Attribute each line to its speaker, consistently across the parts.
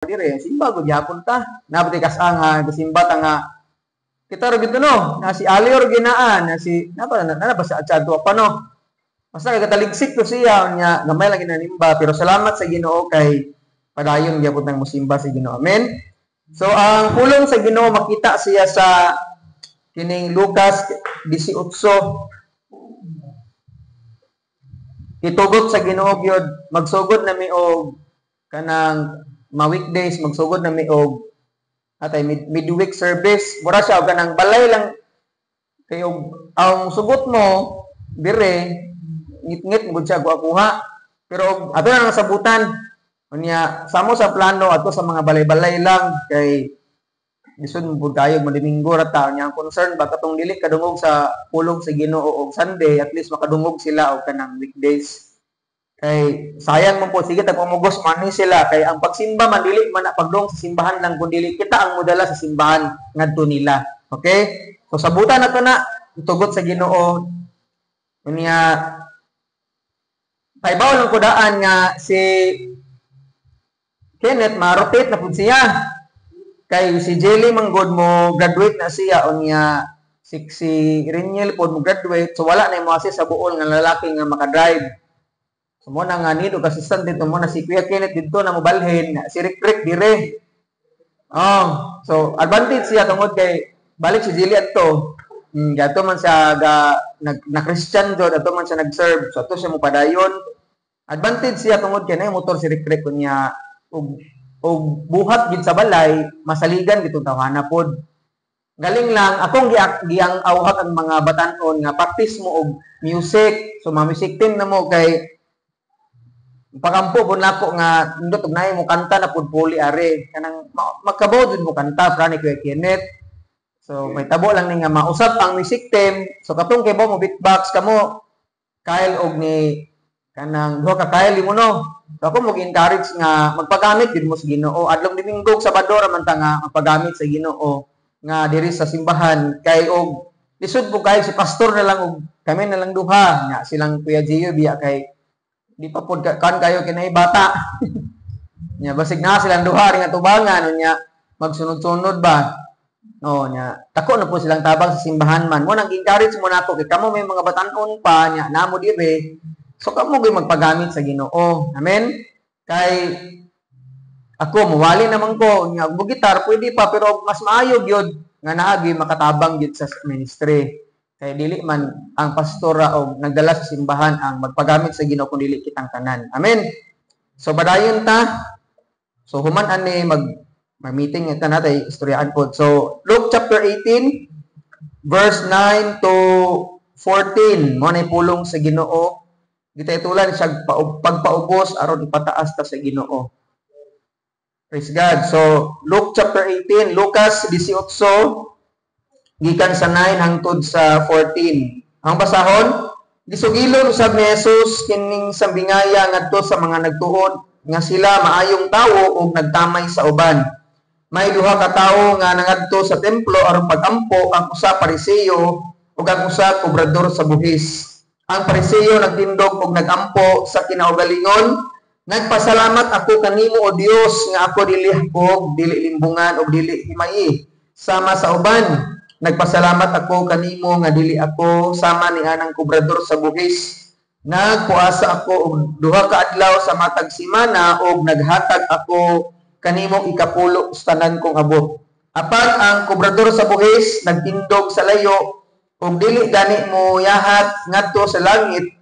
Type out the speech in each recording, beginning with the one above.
Speaker 1: Dire simba gud gyapon ta. Naa ba kas-a nga gasimba ta nga kita ra gid, no? Na si Ali or ginaan na si na na, na ba sa Achado pa, no? Basta kay kataligsik to siya nya, gamay lang ginanimba, pero salamat sa Ginoo kay padayon gyapon tang mosimba sa Ginoo. Amen. So ang pulong sa Ginoo makita siya sa kining Lucas 18. Itugot sa Ginoo gyud, magsugod na mi og kanang ma weekdays, magsugod na mi og atay midweek service. Mura siya og kanang balay lang kay og ang sugot mo dire, ngit-ngit mo siya kuha, pero og ato na lang sabutan unya samo sa plano ato sa mga balay-balay lang kay lisod mo pud kayo Domingo ra ta nya. Ang concern ba katong dili kadungog sa pulong sa Ginoo og Sunday, at least makadungog sila og kanang weekdays kay sayang man po sige tag pamugos man ni sila, kay ang pagsimba man dili man na pagdong sa simbahan lang, kun dili kita ang modala sa simbahan ngadto nila. Okay, so sabutan na to na tugot sa Ginoo. Unya paibaw lang ko daan nga si Kenneth ma-rotate na pud siya kay si Jelly manggod mo graduate na siya, unya si Reniel pod mo graduate, so wala na mo sa buol nga lalaki nga makadrive. So mo na nga need og assistant dito mo na si Kuya Kenneth didto na mobalhin, si Rick Rick dire. Oh, so advantage siya tungod kay balik si Jelly adto. Gato man siya ga nag, na Christian jud, ato man siya nag-serve. So ato siya mo padayon. Advantage siya tungod kay na motor si Rick Rick, kunya og buhat gid sa balay, masaligan gitong tawhana pod. Galing lang akong giyang awhag ang mga batan-on nga practice mo og music. So ma music team na mo kay pakampo pud nako nga nindot og naay mo kanta na pud puli are kanang magkabaw jud mo kanta fra ni Kuya Kenneth. So may tabo lang ni nga mausap ang music team. So katong kay mo beatbox kamo Kyle og ni kanang duha ka Kyle mo, no? So ako mo encourage nga magpagamit gid mo sa Ginoo. Adlong Domingo ug Sabado ra man ta nga magpagamit sa Ginoo nga diri sa simbahan kay og lisod po kay si pastor na lang og kami na lang duha nga silang Kuya Gio biya kay di pa pod kan kayo kinay bata nya, basig na silang duha ring atubangan nya magsunod-sunod ba, no? Nya dako na po silang tabang sa simbahan man mo nang encourage mo nako kay kamo may mga batan-on pa nya namo dire, so kamo gyud magpagamit sa Ginoo. Amen. Kay ako muwali naman ko nya og gitar pwede pa, pero mas maayo gyud nga naagi makatabang gyud sa ministry kay dili man ang pastora o nagdala sa simbahan ang magpagamit sa Ginoo kun dili kitang tanan. Amen. So padayon ta. So human ani mag meeting ta natay istoryaan pod. So Luke chapter 18 verse 9 to 14 mo na pulong sa Ginoo. Gitaytulan siya pagpaubos aron ipataas ta sa Ginoo. Praise God. So Luke chapter 18, Lucas 18 gikan sa 9 hangtod sa 14. Ang basahon, gisugilon usab ni Jesus kining sambingaya ngadto sa mga nagtuod nga sila maayong tawo ug nagtamay sa uban. May duha ka tawo nga nangadto sa templo aron pagampo, ang usa Pariseo ug ang usa kobrador sa buhis. Ang Pariseo nagtindog ug nagampo sa kinaugalingon, "Nagpasalamat ako kanimo, o Dios, nga ako dili og dili limbungan og dili himayi sama sa uban. Nagpasalamat ako kanimo nga dili ako sama ni anang kobrador sa buhis. Nagpuasa ako og duha ka adlaw sa matag semana og naghatag ako kanimo ikapulo sa tanan kong abot." Apan ang kobrador sa buhis nagtindog sa layo ug dili gani mo yahat ngadto sa langit.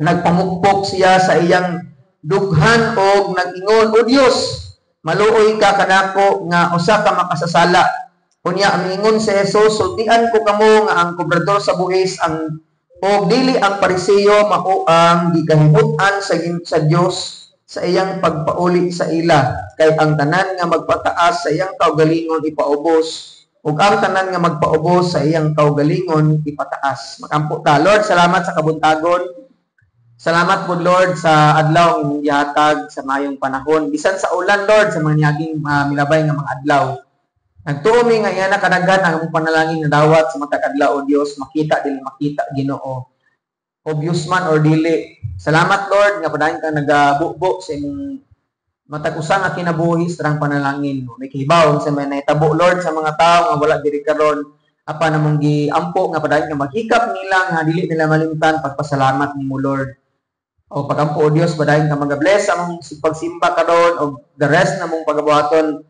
Speaker 1: Nagpamukpok siya sa iyang dughan og nag-ingon, "O Dios, maluoy ka kanako nga usa ka makasasala." Unya miingon si Jesus, "Sultian ko kamo nga ang kobrador sa buhis ang og dili ang Pariseo mao ang gikahimut-an sa Dios sa iyang pagpauli sa ila, kay ang tanan nga magpataas sa iyang kaugalingon ipaubos ug ang tanan nga magpaubos sa iyang kaugalingon ipataas." Makampo ta. Lord, salamat sa kabuntagon. Salamat po, Lord, sa adlaw ang imong gihatag sa mayong panahon. Bisan sa ulan, Lord, sa mga niaging milabay nga mga adlaw. Nagtuo mi nga iya na kadaghan ang among panalangin na dawat sa matag adlaw, o Dios, makita dili makita, Ginoo. Obvious man or dili. Salamat, Lord, nga padayon ka nagabubo sa imong Matag usa nga kinabuhi sa panalangin mo. May kahibaw sa may nahitabo, Lord, sa mga tao nga wala diri karon, apan among giampo nga padayon nga maghikap nila nga dili nila malimtan pagpasalamat nimo, Lord. O pagampo, o Dios, padayon ka magabless among pagsimba karon o the rest na mong pagabuhaton.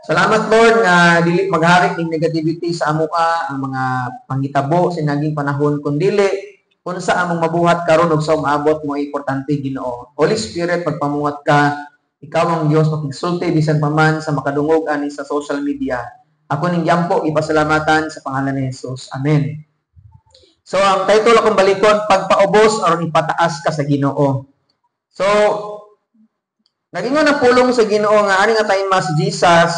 Speaker 1: Salamat, Lord, nga dili maghari ning negativity sa amoa ang mga panghitabo sa naging panahon, kundili unsa among mabuhat karon ug sa umaabot mo importante, Ginoo. Holy Spirit, pagpamuhat ka, ikaw ang Dios, makigsulti bisan pa man sa makadungog ani sa social media. Ako ning giampo, ipasalamatan sa pangalan ni Jesus. Amen. So ang title akong balikon, "Pagpaubos aron ipataas ka sa Ginoo." So nagingon ang pulong sa Ginoo nga ani nga time si Jesus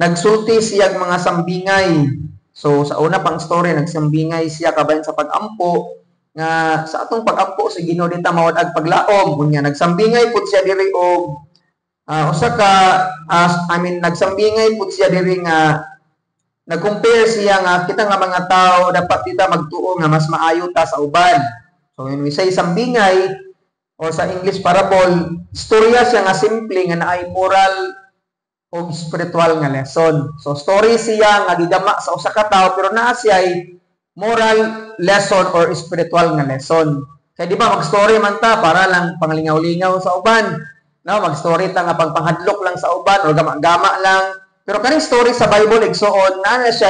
Speaker 1: nagsulti siya mga sambingay. So sa una pang story, nagsambingay siya kabahin sa pag-ampo, nga sa atong pag-ampo sa Ginoo dita mawad-ag paglaom. Unya nagsambingay pud siya diri og usa ka I mean, nagsambingay pud siya diri nga nag-compare siya nga kita nga mga tao dapat kita magtuo nga mas maayo ta sa uban. So when we say sambingay or sa English parable, istorya siya nga simple nga naay moral o spiritual nga lesson. So story siya nga gigama sa usa ka tawo pero naa siya moral lesson or spiritual nga lesson. Kaya di ba mag-story man ta para lang panglingaw-lingaw sa uban? No, mag-story ta nga pangpanghadlok lang sa uban or gama-gama lang. Pero kaning story sa Bible, igsuon, naa na siya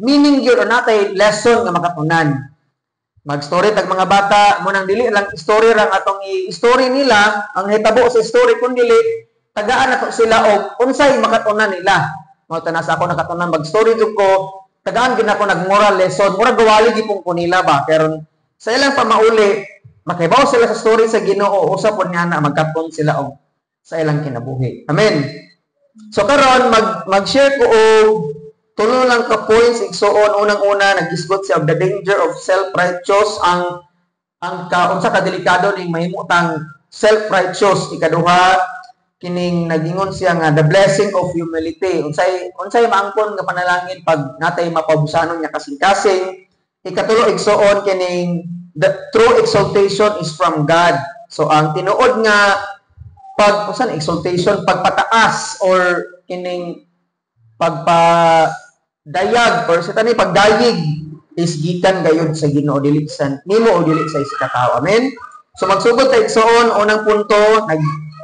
Speaker 1: meaning gyud o natay lesson nga makatunan. Mag-story tag mga bata, mo nang dili lang story lang atong i-story nila, ang hitabo sa story, kun dili tagaan nato sila og unsay makatunan nila. Mao ta nasa ako nakatunan, mag-story jud ko, tagaan gid ako nag moral lesson, murag gawali gipon ko nila ba, pero sa ilang pamauli makahibaw sila sa story sa Ginoo, usa pod nga na magkaton sila og sa ilang kinabuhi. Amen. So karon mag-share ko og tulo lang ka points, igsuon. Unang-una, nag-isgot siya of the danger of self-righteous, ang ka unsa ka delikado ning mahimutang self-righteous. Ikaduha, kining nagingon siya nga the blessing of humility, unsay maangkon nga panalangin pag natay mapaubusanon nga kasing-kasing. Ikatulo, igsuon, kining the true exaltation is from God. So ang tinuod nga pag usan exaltation, pagpataas or kining pagpadayag or sa tani pagdayig is gikan gayud sa Ginoo, dili sa nimo o dili sa isa ka tawo. Amen. So magsugod ta, igsoon. Unang punto,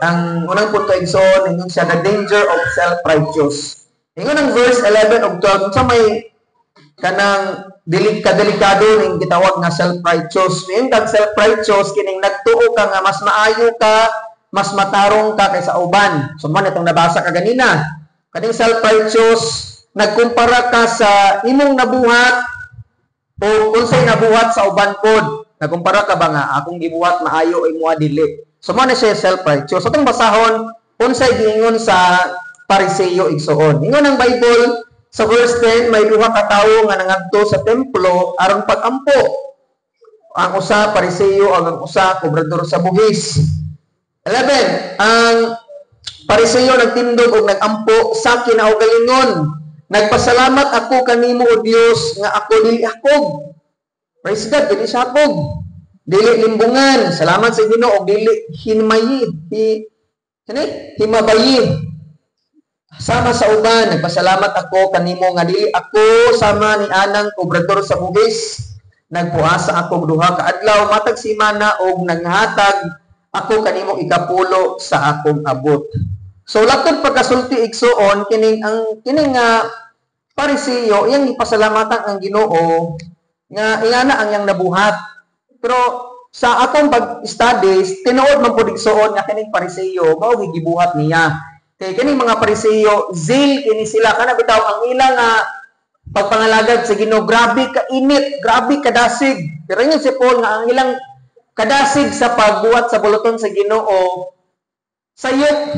Speaker 1: ang unang punto, igsoon, ingon siya the danger of self-righteous. Ingon ang verse 11 ug 12, unsa may kanang dili kadelikado ning gitawag nga self-righteous. Mayon kag self-righteous, kining nagtuo ka nga mas maayo ka, mas matarong ka kaysa uban. So man itong nabasa ka ganina. Kaning self-righteous, nagkumpara ka sa imong nabuhat o unsay nabuhat sa uban pod. Nagkumpara ka ba nga akong gibuhat maayo, imo dili. So mo na siya self-righteous. So itong basahon unsay giingon sa Pariseo, igsuon. Ingon ang Bible sa verse 10, may duha ka tawo nga nangadto sa templo aron pagampo. Ang usa Pariseo, ang usa kobrador sa buhis. 11, ang Pariseo nagtindog og nagampo sa kinaugalingon. "Nagpasalamat ako kanimo, o Dios, nga ako dili hakog." Praise God, dili siya hakog. Dili limbungan. Salamat sa Ginoo, dili hinmayi. Kani himabayi. Sama sa uban, nagpasalamat ako kanimo nga dili ako sama ni anang kobrador sa buhis. Nagpuasa ako duha ka adlaw matag semana og naghatag ako kanimo ikapulo sa akong abot. So latod pagkasulti, igsuon, kining ang kining nga Pariseo, iyang ipasalamatan ang Ginoo nga ingana ang iyang nabuhat. Pero sa akong pag-studies, tinuod man pud, igsuon, nga kining Pariseo mao gibuhat niya. Kay kining mga Pariseo, zeal kini sila, kana bitaw ang ilang nga pagpangalagad sa Ginoo, grabe ka init, grabe kadasig. Pero ingon si Paul nga ang ilang kadasig sa pagbuhat sa buluton sa Ginoo sayop.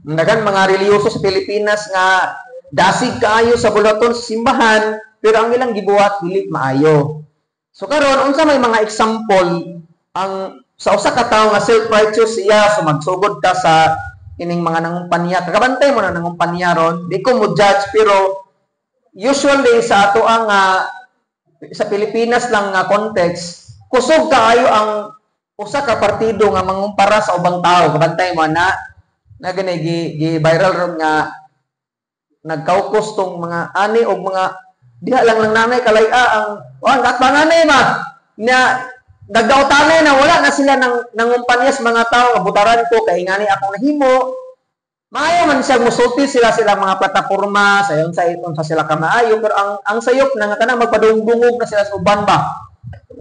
Speaker 1: Daghan mga relihiyoso sa Pilipinas nga dasig kaayo sa buluton sa simbahan, pero ang ilang gibuhat dili maayo. So karon, unsa may mga example ang sa usa ka tawo nga self-righteous siya? So magsugod ka sa kining mga nangumpanya. Kakabantay mo na nangumpanya ron. Di ko mo judge, pero usually sa ato ang sa Pilipinas lang nga context, kusog kaayo ang usa ka partido nga mangumpara sa ubang tao. Kabantay mo na. Na gani gi viral ron nga nagkaukos tong mga ani og mga diha lang lang nanay kalaya ang oh, ang katbangane ba na nagdautane na wala na sila nang nangumpanya sa mga tao nga butaran ko kay ngani akong nahimo. Maayo man siya musulti sila sila mga plataporma sayon sa iton sa sila kamaayo, pero ang sayop na nga kanang magpadungdungog na sila sa uban ba.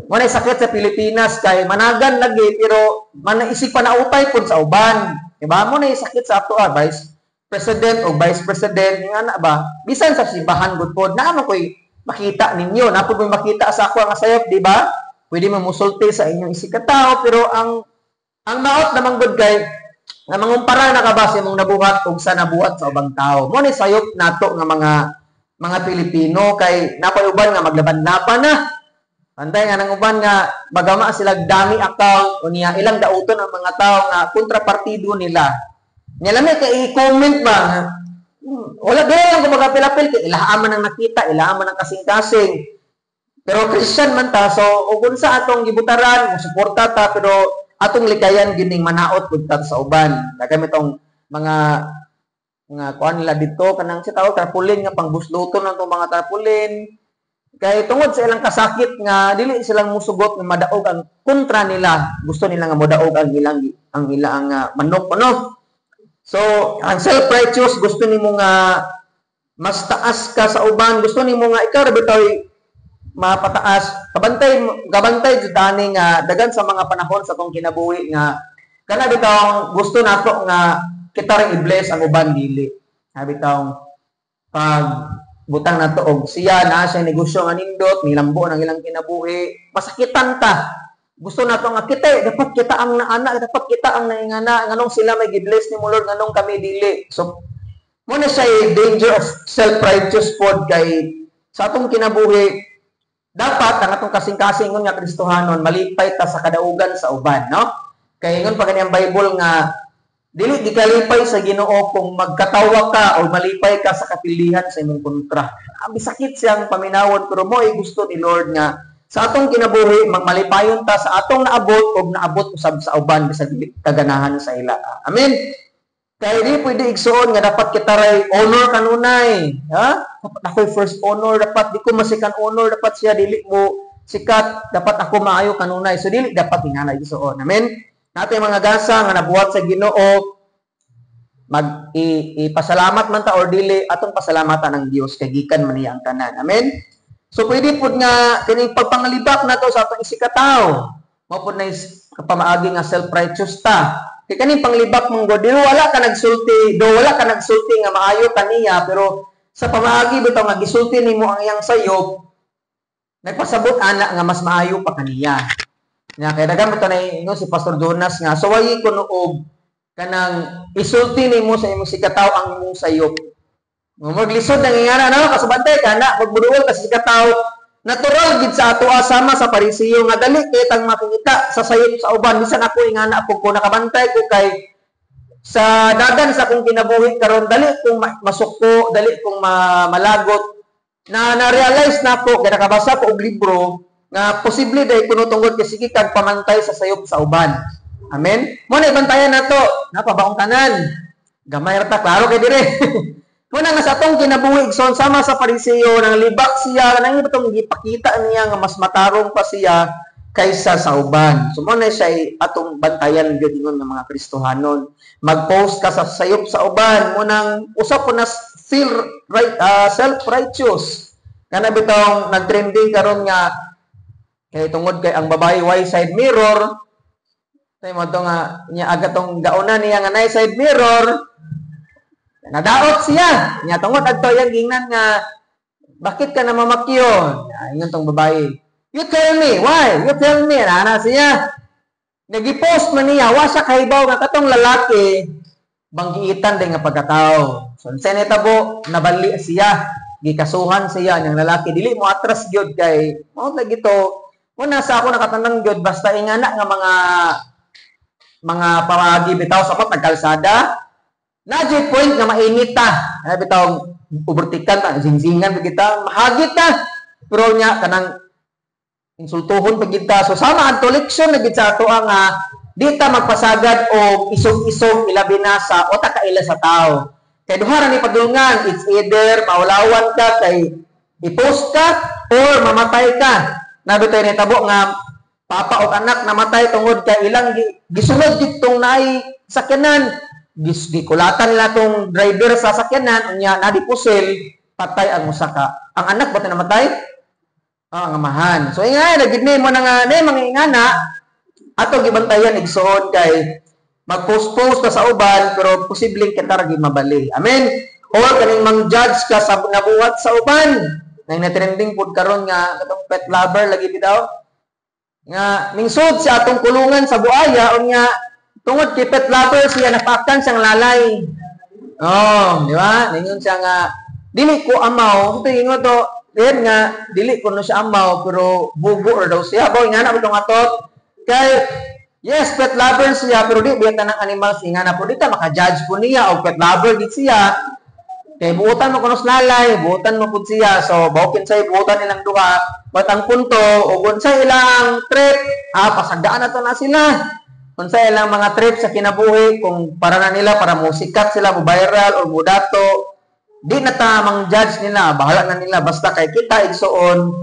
Speaker 1: Mo na sakit sa Pilipinas kay managan lagi pero manaisip pa na utay pud sa uban. Diba? Mo na sakit sa ato vice president o vice president nga na ba, bisan sa simbahan gud pod na ano koy makita ninyo, na pud makita sa ako ang sayop, di ba? Pwede mo musulti sa inyong isig ka tao, pero ang maot namang gud kay nga mangumpara na ka ba sa imong nabuhat ug sa nabuhat sa ubang tao. Mo ni sayop nato nga mga Pilipino kay napay uban nga maglaban-laban na. Pantay nga nang uban nga bagama sila dami account unya ilang dauton ang mga tao nga kontrapartido nila. Nya lami kay i-comment ba nga, wala dili lang ko magapil-apil kay ilaha man ang nakita, ilaha man ang kasing-kasing. Pero Christian man ta, so ug unsa atong gibutaran, mo suporta ta, pero atong likayan gining manaot pud ta sa uban. Daghan tong mga kuan nila dito kanang si tao tarpaulin nga pangbusluton ang tong mga tarpaulin. Kay tungod sa ilang kasakit nga dili silang musugot nga madaog ang kontra nila, gusto nila nga modaog ang ilang manok ano. So, ang self-righteous, gusto nimo nga mas taas ka sa uban, gusto nimo nga ikaw ra bitaw mapataas. Kabantay kabantay jud ani nga dagan sa mga panahon sa atong kinabuhi nga kana bitaw gusto nato nga kita ra i-bless ang uban dili. Sabi bitaw pag butang nato og siya na siya negosyo nga nindot, nilambo ng ilang kinabuhi, masakitan ta. Gusto nato nga kita dapat kita ang naana, dapat kita ang naingana, nganong sila may gi-bless ni mo Lord, nganong kami dili. So mo na siya danger of self-righteous pod kay sa atong kinabuhi dapat ang atong kasing-kasing nga Kristohanon malipay ta sa kadaugan sa uban, no? Kay ingon pa gani ang Bible nga dili gikalipay sa Ginoo kung magkatawa ka o malipay ka sa kapilihan sa imong kontra. Ang sakit siyang paminawon, pero mo ay gusto ni Lord nga sa atong kinabuhi magmalipayon ta sa atong naabot og naabot usab sa uban bisag dili kaganahan sa ila. Amen. Kay di pwede, igsuon, nga dapat kita ray honor kanunay. Ha? Dapat ako'y first honor, dapat di ko masikan honor, dapat siya dili mo sikat, dapat ako maayo kanunay. So dili dapat ingana, igsuon. Amen. Natin mga gasa nga nabuhat sa Ginoo, mag ipasalamat man ta or dili, atong pasalamatan ang Dios kay gikan man niya ang tanan. Amen. So pwede pud nga kining pagpangalibak nato sa atong isikataw. Mao pud na pamaagi nga self-righteous ta. Kay kaning panglibak mong God, do wala ka nagsulti nga maayo kaniya, pero sa pamaagi bitaw nga gisulti nimo ang iyang sayop, nagpasabot ana nga mas maayo pa kaniya. Nya kay daghan mo tanay ingon si Pastor Jonas nga suwayi kuno og kanang isulti nimo sa imong sikataw ang imong sayop. Maglisod nang ingana no kasubantay ka na magbuduol ka sa sikataw, natural gid sa ato sama sa Parisiyo nga dali kay tang makikita sa sayop sa uban. Bisan ako ingana po ko nakabantay ko kay sa dagan sa akong kinabuhi karon dali kong masuko, dali kong malagot na na-realize na ko kay nakabasa ko og libro nga posible dai kuno tungod kay sige kag pamantay sa sayop sa uban. Amen. Mo na ibantayan nato, napabaong tanan. Gamay ra ta, klaro kay dire. Mo na nga sa atong kinabuhi, igsoon, sama sa Pariseo nang libak siya nang itong gipakita niya nga mas matarong pa siya kaysa sa uban. So mo na siya atong bantayan gyud ingon nga mga Kristohanon. Mag-post ka sa sayop sa uban, mo nang usap po na feel right, self-righteous. Kana bitong nagtrending karon nga kay tungod kay ang babae way side mirror. Tay mo to nga niya aga tong gauna niya nga nay side mirror. Nadaot siya. Nya tungod adto yang gingnan nga bakit ka na mamakyo? Ingon tong babae. You tell me, why? You tell me, ana siya. Nag-post man niya, wa siya kahibaw nga katong lalaki banggiitan din nga pagkatao. So unsa nitabo, nabali siya, gikasuhan siya niyang lalaki, dili mo atras gyud kay mao lagi to. Una sa ako nakatanan gyud basta ingana nga mga pamaagi bitaw sa nagkalsada. Na point nga mainit ta. Ay bitaw ubertikan ta, singsingan kita, mahagit ta. Pero nya kanang insultuhon pa gid ta. So sama ang leksyon na gid sa ato ang Di ta magpasagad og isog-isog, ilabi na sa o ta kaila sa tao. Kay duha ra ni padulngan, it's either maulawan ka kay i-post ka or mamatay ka. Nabi tayo nitabo nga papa o anak namatay tungod kay ilang gisunod ditong naay sakyanan. Gikulatan nila tong driver sa sakyanan, unya nadipusil, patay ang usa ka. Ang anak ba namatay? Ah, ang amahan. So ingay na gid ni mo na nga ni mga ingana ato gibantayan, igsoon, kay mag-post-post ka sa uban pero posibleng kita ra gid mabali. Amen. Or kaning mang-judge ka sa nabuhat sa uban. Nang na-trending pud karon nga katong pet lover lagi bitaw nga ningsud sa atong kulungan sa Buaya, unya tungod kay pet lover siya, napakan siyang lalay. Oh, di ba? Ningon siya nga dili ko amaw. Ito ingon to, din nga dili ko no siya amaw pero bugo ra daw siya. Boy, nga na bitong atot. Kay yes, pet lover siya pero di biya tanang animals nga na po di ta maka-judge po niya og pet lover gid siya. Kay buutan mo kuno sa lalay, buutan mo pud siya. So bawkin say buutan nilang duha. But ang punto, ug unsa ilang trip, pasagdaan na to na sila. Unsa ilang mga trip sa kinabuhi, kung para na nila para mo sikat sila, mo viral or mo dato, di na ta mang judge nila, bahala na nila, basta kay kita, igsoon,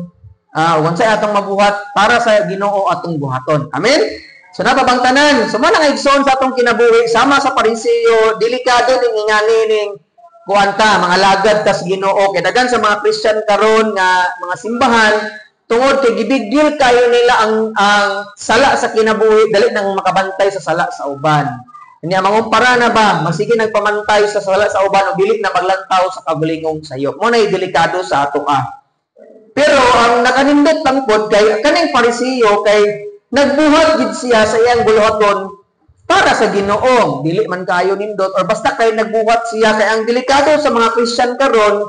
Speaker 1: unsay atong mabuhat para sa Ginoo, atong buhaton. Amen. So napabang tanan. So man ang igsoon sa atong kinabuhi, sama sa Pariseo, delikado ning ingani ning kuanta, mga lagad tas Ginoo, kay daghan sa mga Christian karon nga mga simbahan, tungod kay gibig deal kayo nila ang sala sa kinabuhi, dali nang makabantay sa sala sa uban. Unya mangumpara na ba, masige nagpamantay sa sala sa uban o dili na maglantaw sa kagalingong sayop. Mo na delikado sa ato ah. Pero ang nakanindot lang pod kay kaning Pariseo, kay nagbuhat gid siya sa iyang buluhaton para sa Ginoo. Dili man kayo nindot or basta kay nagbuhat siya. Kay ang delikado sa mga Christian karon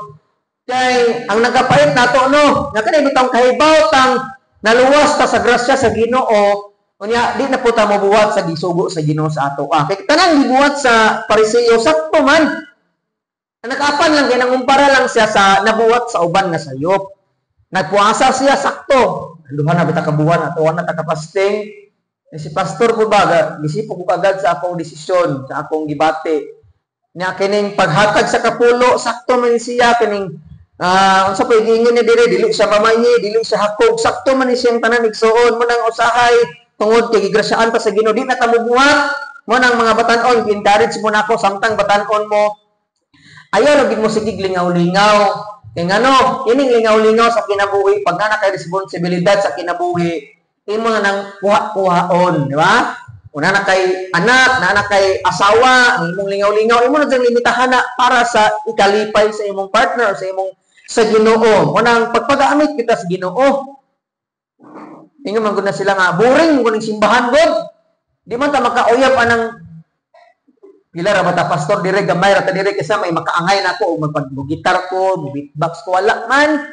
Speaker 1: kay ang nagapait nato no, nga kanay bitang kahibaw tang naluwas ta sa grasya sa Ginoo, unya di na po ta mobuhat sa gisugo sa Ginoo sa ato. Ah, kay tanang gibuhat sa Pariseo sakto man. Ang nakaapan lang kay nangumpara lang siya sa nabuhat sa uban nga sayop. Nagpuasa siya, sakto. Duha na bita ka buwan ato na ta ka-fasting. Eh, si pastor po ba, gisipo ko kagad sa akong desisyon, sa akong gibati. Nya kining paghatag sa kapulo, sakto man siya, kining unsa pa giingon niya dire, dili siya pamayi, dili siya hakog, sakto man ni siyang tanan, igsuon. Mo nang usahay tungod kay gigrasyaan pa sa Ginoo, di na ta mobuhat. Mo nang mga batan-on, encourage mo nako samtang batan-on mo. Ayaw ra gid mo sige lingaw-lingaw. Kay ngano, ining lingaw-lingaw sa kinabuhi, pag naa kay responsibilidad sa kinabuhi, imo na nang kuha-kuhaon, di ba? Una na kay anak, na kay asawa, ang imong lingaw-lingaw, imo na diyang limitahan na para sa ikalipay sa imong partner o sa imong sa Ginoo. Unang pagpagamit kita sa Ginoo. Ingon man gud na sila nga boring mo ning simbahan god. Di man ta makauyab anang pila ra ba ta pastor dire, gamay ra ta dire kaysa may makaangay nako og magpag-gitar ko, beatbox ko, wala man.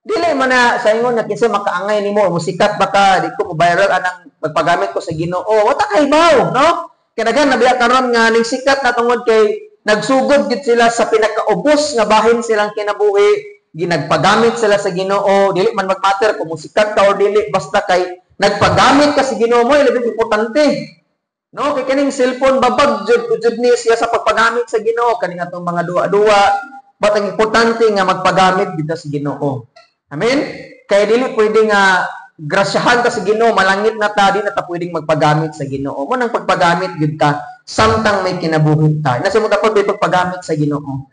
Speaker 1: Dili man na sa ingon na kinsa makaangay nimo, musikat ba ka, di ko mo viral anang magpagamit ko sa Ginoo. Wala kay baw, no? Kay daghan na biya karon nga ning sikat na tungod kay nagsugod gid sila sa pinakaubos nga bahin silang kinabuhi, ginagpagamit sila sa Ginoo, dili man magmatter kung musikat ka or dili, basta kay nagpagamit ka sa Ginoo mo, labing importante. No, kay kaning cellphone babag jud jud ni siya sa pagpagamit sa Ginoo, kaning atong mga duwa-duwa, but ang importante nga magpagamit gid ta sa Ginoo. Amen? Kaya dili pwede nga grasyahan ta sa Ginoo, malangit na ta, di na ta pwedeng magpagamit sa Ginoo. Mo nang pagpagamit gid ta samtang may kinabuhi ta. Nasa mo dapat may pagpagamit sa Ginoo.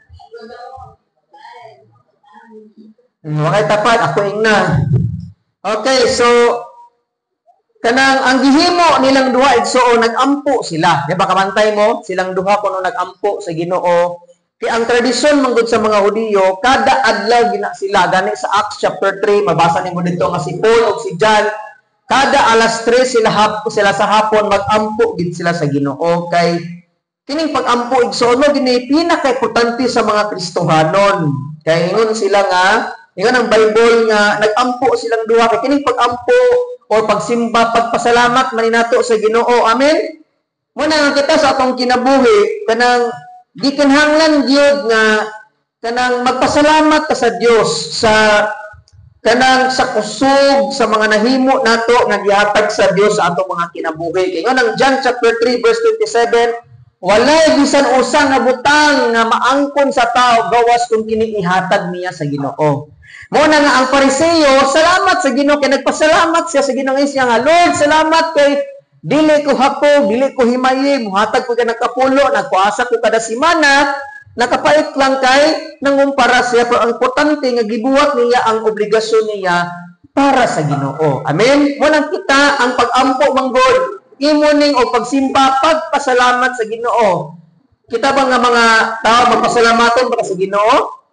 Speaker 1: Okay, tapat ako ingna. Okay, so kanang ang gihimo nilang duha, igsuon, nagampo sila. Di ba kabantay mo silang duha kuno nagampo sa Ginoo? Kay ang tradisyon manggod sa mga Hudiyo, kada adlaw gina sila, gani sa Acts chapter 3 mabasa nimo didto nga si Paul ug si John kada alas 3 sila sila sa hapon magampo gid sila sa Ginoo. Kay kining pag-ampo, igsuon, mo gini pinaka-importante sa mga Kristohanon. Kay ingon sila nga, ingon ang Bible nga nagampo silang duha, kay kining pag-ampo o pagsimba, pagpasalamat man nato sa Ginoo. Amen. Mo na nga kita sa atong kinabuhi, kanang gikinahanglan gyud nga kanang magpasalamat ka sa Dios sa Kanang sa kusog sa mga nahimo nato nga gihatag sa Dios sa atong mga kinabuhi. Kay ang John chapter 3 verse 27, walay bisan usa nga butang nga maangkon sa tao gawas kung kini ihatag niya sa Ginoo. Mo na nga ang Pariseo, salamat sa Ginoo kay nagpasalamat siya sa Ginoo siya nga, "Lord, salamat kay dili ko hapog, dili ko himayi, muhatag ko kay nagkapulo, nagpuasa ko kada semana." Nakapait lang kay nangumpara siya, pero ang importante nga gibuhat niya ang obligasyon niya para sa Ginoo. Amen. Mo nang kita ang pag-ampo manggod imo ning o pagsimba, pagpasalamat sa Ginoo. Kita ba nga mga tao magpasalamaton para sa Ginoo?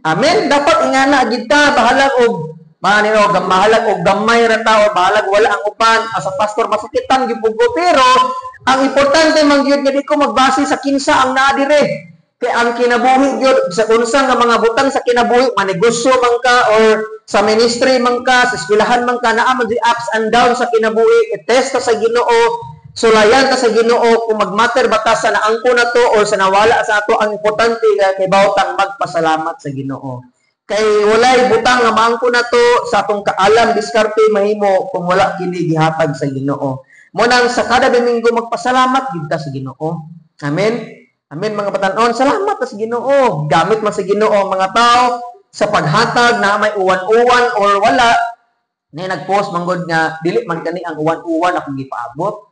Speaker 1: Amen. Dapat ingana gid ta, bahalag og manino, bahalag og gamay ra ta o bahalag wala ang uban. As a pastor, masakitan gyud ko, pero ang importante man gyud nga di ko magbase sa kinsa ang naa dire. Kay ang kinabuhi gyud, sa unsa nga mga butang sa kinabuhi, manegosyo man ka or sa ministry man ka, sa eskwelahan man ka, naa man ups and down sa kinabuhi. I-test ta sa Ginoo, sulayan ta sa Ginoo kung magmatter ba ta sa naangko na to or sa nawala sa ato. Ang importante kay bawtang magpasalamat sa Ginoo. Kay walay butang nga maangko na to sa atong kaalam, diskarte, mahimo kung wala kini gihatag sa Ginoo. Mo nang sa kada Domingo magpasalamat gid ta sa Ginoo. Amen. Amen, mga batanon, salamat sa Ginoo. Gamit man sa Ginoo ang mga tao sa paghatag na may uwan-uwan or wala. Ni nagpost manggod nga dili man kani ang uwan-uwan akong gipaabot.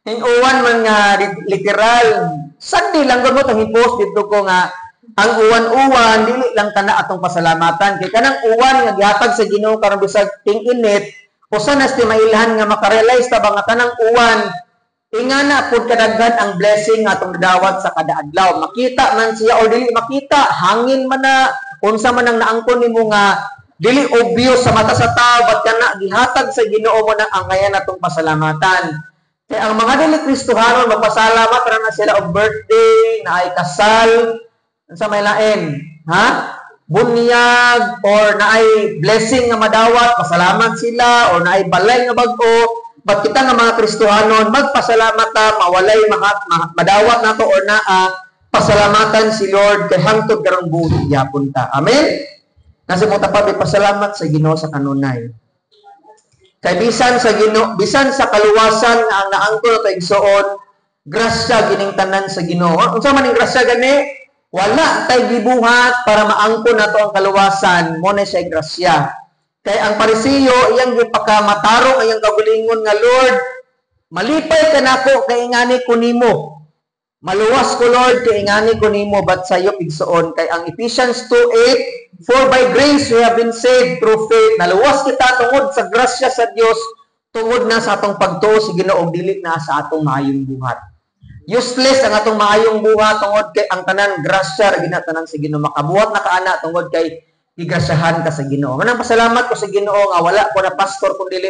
Speaker 1: Ing uwan man nga literal. Sunday lang gud mo tang post dito ko nga ang uwan-uwan dili lang tana atong pasalamatan kay kanang uwan nga gihatag sa Ginoo karon bisag ting-init, usa na ti mailhan nga makarealize ta ba nga tanang uwan ingana pud kadaghan ang blessing nga atong nadawat sa kada adlaw. Makita man siya or dili makita, hangin man na, unsa man ang naangkon nimo nga dili obvious sa mata sa tao, but kana gihatag sa Ginoo, mo na ang kaya natong pasalamatan. Kaya ang mga dili Kristohanon, magpasalamat ra na sila og birthday, na ay kasal, unsa may lain, ha? Bunyag or naay blessing nga madawat, pasalamat sila, or naay balay nga bag-o. But kita nga mga Kristohanon, magpasalamat ta, mawalay madawat nato or naa, pasalamatan si Lord kay hangtod karong buhi yapon ta. Amen? Kasi mo tapat pasalamat sa Ginoo sa kanunay. Kay bisan sa Ginoo, bisan sa kaluwasan nga ang naangkon nato, igsoon, grasya gining tanan sa Ginoo. Unsa man ning grasya gani? Wala tay gibuhat para maangkon nato ang kaluwasan, mo na siya grasya. Kay ang Parisiyo, iyang gipakamatarong iyang kaugalingon nga, "Lord, malipay ka nako kay ingani ko nimo. Maluwas ko, Lord, kay ingani ko nimo." But sayop, igsoon, kay ang Ephesians 2:8, "For by grace we have been saved through faith." Naluwas kita tungod sa grasya sa Dios, tungod na sa atong pagtuo sa Ginoo, dili na sa atong maayong buhat. Useless ang atong maayong buhat tungod kay ang tanan grasya ra ginatanan sa Ginoo. Makabuhat na ka ana tungod kay gigrasyahan ka sa Ginoo. Manang pasalamat ko sa Ginoo nga wala ko na pastor kung dili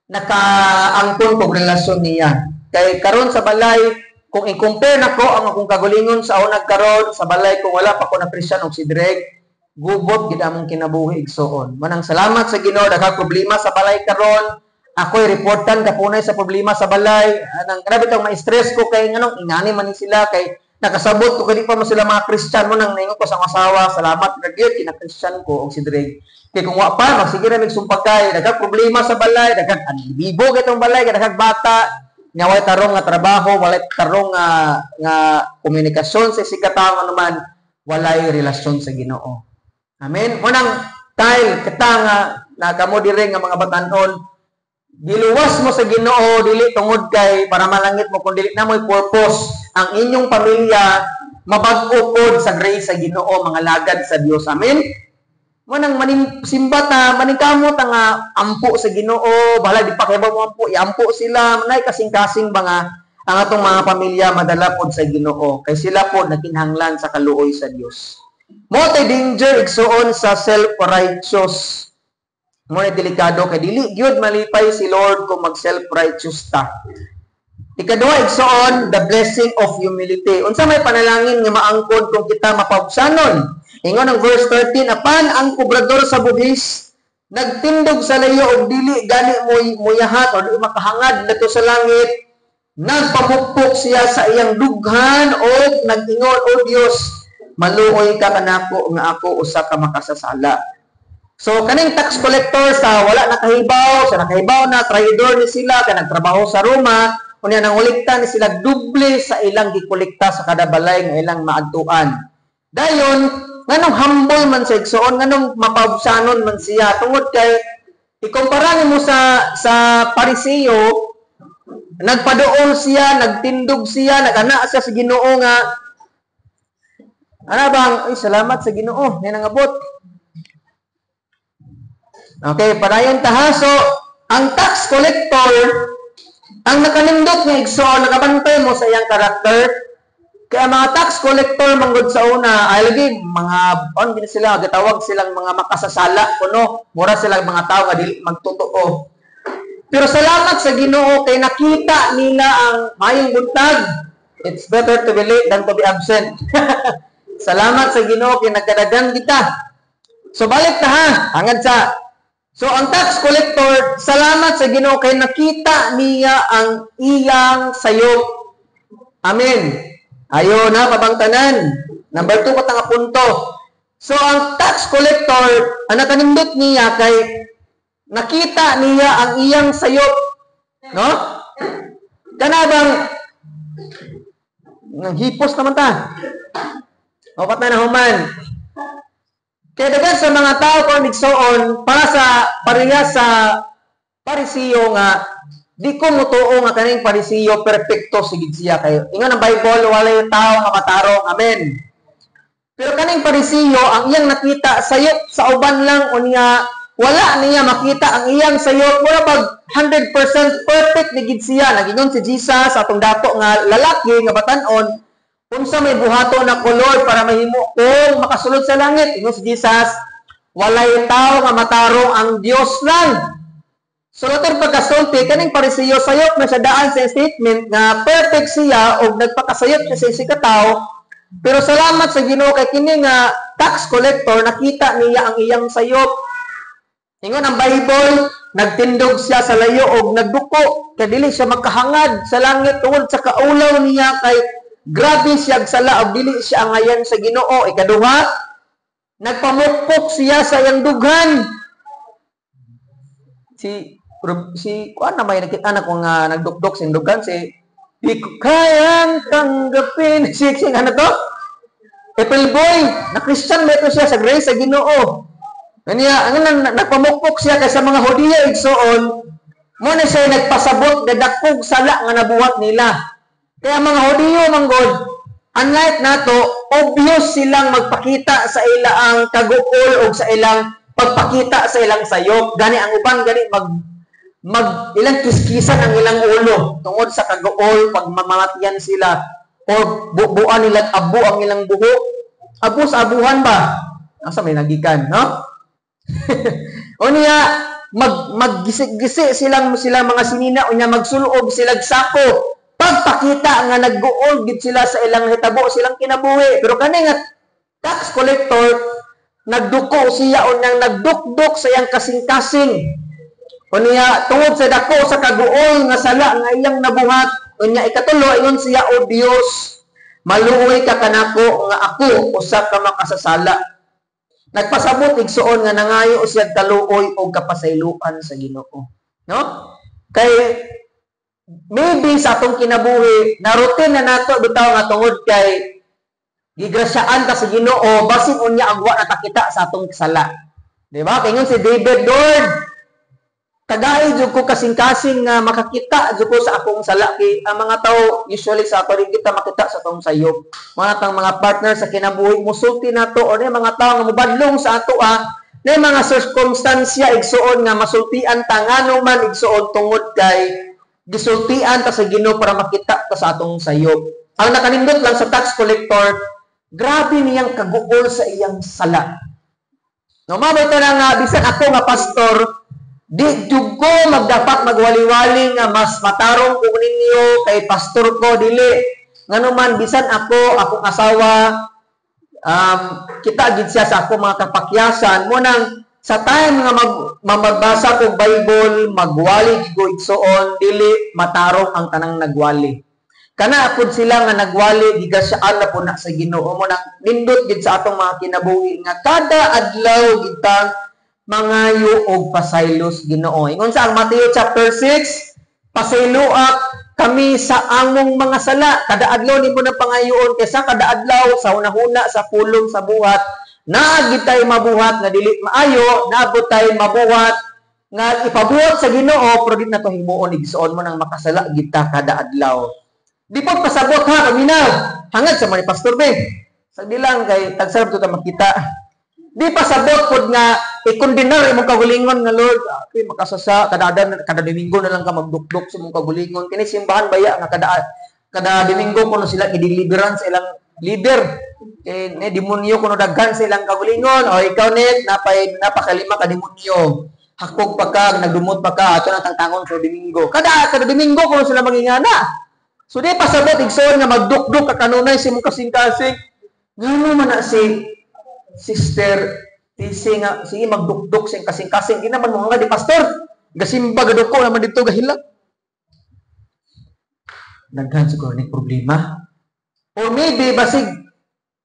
Speaker 1: nakaangkon kog relasyon niya. Kay karon sa balay, kung i-compare nako ang akong kagulingon sa unag karon sa balay kung wala pa ko na Christian og si Dreg, gubot gid among kinabuhi, igsoon. Manang salamat sa Ginoo, daghang problema sa balay karon. Ako'y reportan kapunay sa problema sa balay. Anang grabe tong ma-stress ko kay nganong ingani man ni sila, kay nakasabot ko kay di pa mo sila mga Christian. Mo nang naingon ko sa akong asawa, salamat na gyud kina Christian ko og si Drake. Kay kung wa pa, magsige ra mig sumpakay, daghang problema sa balay, daghang bibo kay tong balay, kay daghang bata, nya walay tarong nga trabaho, walay tarong nga komunikasyon sa isigkatawo naman, walay relasyon sa Ginoo. Amen. Mo nang Kyle, kita nga nakamo dire nga mga batanon, giluwas mo sa Ginoo dili tungod kay para malangit mo, kun dili na mo'y purpose ang inyong pamilya mabag-o pod sa grace sa Ginoo, mga lagad sa Dios. Amen. Mo nang maning simba ta, maningkamot ta nga ampo sa Ginoo, bahala di pa kay ba mo ampo, iampo sila, manay kasing-kasing ba nga ang atong mga pamilya madala pod sa Ginoo kay sila pod nakinahanglan sa kaluoy sa Dios. Mo tay danger, igsuon, sa self-righteous. Mo na delikado kay dili gyud malipay si Lord kung mag self-righteous ta. Ikaduha, igsoon, the blessing of humility. Unsa may panalangin nga maangkon kung kita mapaubsanon? Ingon ang verse 13, apan ang kobrador sa buhis nagtindog sa layo og dili gani mo muyahat o dili makahangad ngadto sa langit. Nagpamukpok siya sa iyang dughan og nag-ingon, "O Dios, maluoy ka kanako nga ako usa ka makasasala." So kaning tax collector sa wala nakahibaw, sa nakahibaw na traidor ni sila kay nagtrabaho sa Roma, unya nangolekta ni sila doble sa ilang gikolekta sa kada balay nga ilang maadtuan. Dayon, nganong humble man sa igsoon, nganong mapaubsanon man siya? Tungod kay ikumpara nimo sa Pariseo, nagpaduol siya, nagtindog siya, nagana siya sa Ginoo nga ana bang, ay, salamat sa Ginoo, nga nangabot. Okay, padayon ta ha. So, ang tax collector, ang nakanindot nga igsoon, nakabantay mo sa iyang karakter. Kaya mga tax collector manggod sa una, ay lagi mga on gini sila, gitawag silang mga makasasala kuno, mura silang mga tao nga dili magtotoo. Pero salamat sa Ginoo kay nakita nila ang mayong buntag. It's better to be late than to be absent. Salamat sa Ginoo kay nagkadagan kita. So balik ta ha, hangad sa. So ang tax collector, salamat sa Ginoo kay nakita niya ang iyang sayop. Amen. Ayo na pabangtanan. Number 2 pa nga punto. So ang tax collector, ang nakanindot niya kay nakita niya ang iyang sayop. No? Kana bang nang hipos naman ta. O patay na human. Kaya daghan sa mga tao kung igsoon para sa pareha sa Parisiyo nga di ko mutuo nga kaning Parisiyo perpekto sigid siya kayo. Ingon ang Bible, walay tao nga matarong. Amen. Pero kaning Parisiyo, ang iyang nakita sayop sa uban lang, unya wala niya makita ang iyang sayop. Mura pag 100% perfect ni gid siya. Nagingon si Jesus sa atong dato nga lalaki nga batan-on, "Unsa may buhato na ko, Lord, para mahimo kong makasulod sa langit?" Ingon si Jesus, "Walay tao nga matarong, ang Dios lang." So later pagkasulti, kaning Parisiyo sayop na sa daan sa statement nga perfect siya o nagpakasayop siya sa isang tao. Pero salamat sa Ginoo kay kini nga tax collector, nakita niya ang iyang sayop. Ingon ang Bible, nagtindog siya sa layo og nagduko kay dili siya makahangad sa langit tungod sa kaulaw niya kay grabe siya sala og dili siya angayan sa Ginoo. Ikaduha, nagpamukpok siya sa iyang dughan. Si si kuan na may nakita na ko nga nagdukdok sa dughan, si "Di Ko Kayang Tanggapin", si ano to? April Boy, na Christian ba ito siya sa grace sa Ginoo. Kanya, ang nagpamukpok siya kay sa mga Hudiyo igsoon, mo na siya nagpasabot nga dakog sala nga nabuhat nila. Kaya mga Hudiyo manggod, unlike nato, obvious silang magpakita sa ilang kaguol o sa ilang pagpakita sa ilang sayop. Gani ang uban gani mag mag ilang kiskisan ang ilang ulo tungod sa kaguol pag mamatyan sila or bubuan nila abo ang ilang buhok. Abo sa abuhan ba? Asa may nagikan, no? O niya, maggisik-gisi silang sila mga sinina, unya magsulob sila sako pagpakita nga nagguol gid sila sa ilang hitabo silang kinabuhi. Pero kani nga tax collector, nagduko siya unyang nagdukduk sa iyang kasing-kasing. Unya tungod sa dako sa kaguol nga sala nga iyang nabuhat, unya ikatulo, ingon siya, "O Dios, maluoy ka kanako nga ako usa ka makasasala." Nagpasabot igsuon nga nangayo siya kaluoy o kapasayloan sa Ginoo. No? Kay maybe sa atong kinabuhi, na routine na nato bitaw nga tungod kay gigrasyaan ta sa Ginoo, basin unya ang wa natakita sa atong sala. Di ba? Kay si David, "Lord, tagay jud ko kasing-kasing nga makakita jud ko sa akong sala," kay ang mga tao usually sa ato rin kita makita sa atong sayop. Mga tang mga partner sa kinabuhi musulti nato or mga tao nga mobadlong sa ato ah, na mga circumstansya igsuon nga masultian ta, ngano man igsuon, tungod kay gisultian ta sa Ginoo para makita ta sa atong sayop. Ang nakanindot lang sa tax collector, grabe niyang kaguol sa iyang sala. No, mabay na nga bisan ako nga pastor, di jud ko magdapat magwali-wali nga mas matarong ko ninyo kay pastor ko, dili. Ngano man bisan ako, akong asawa, kita gid siya sa ako mga kapakyasan mo nang sa time nga magbasa kog Bible, magwali gid ko igsoon, dili matarong ang tanang nagwali. Kana apod sila nga nagwali, gigasyaan na po na sa Ginoo. Mo nang nindot gid sa atong mga kinabuhi nga kada adlaw gitang Mangayo og pasaylo sa Ginoo. Ingon sa ang Matthew chapter 6, "Pasayloa kami sa among mga sala." Kada adlaw nimo na pangayoon kaysa kada adlaw sa hunahuna, sa pulong, sa buhat, naa gid tay mabuhat nga dili maayo, naa pod tay mabuhat nga ipabuhat sa Ginoo, pero di na to himuon, igsoon, mo nang makasala gid ta kada adlaw. Di po pasabot ha, paminaw. Hangad sa man ni Pastor be. Sagdi lang kay tagsarap to ta makita. Di pasabot pod nga ikondenar imong kagulingon nga, "Lord, okay, makasasa kada kada Domingo na lang ka magdukduk sa imong kagulingon. Kini simbahan baya nga kada kada Domingo kuno sila i-deliverance ilang leader. Kay ne demonyo kuno daghan sa ilang kagulingon." O ikaw net napay napakalima ka demonyo. Hakog pa ka, nagdumot pa ka, ato na tangtangon sa Domingo. Kada kada Domingo kuno sila mangingana. So di pasabot, igsoon, nga magdukduk ka kanunay sa imong kasing-kasing. Ngano man na si Sister TC nga sige magdukduk sa kasing-kasing, di naman mo nga di pastor. Gasimba gaduko naman dito gahilak. Daghan siguro ni problema. Or maybe basig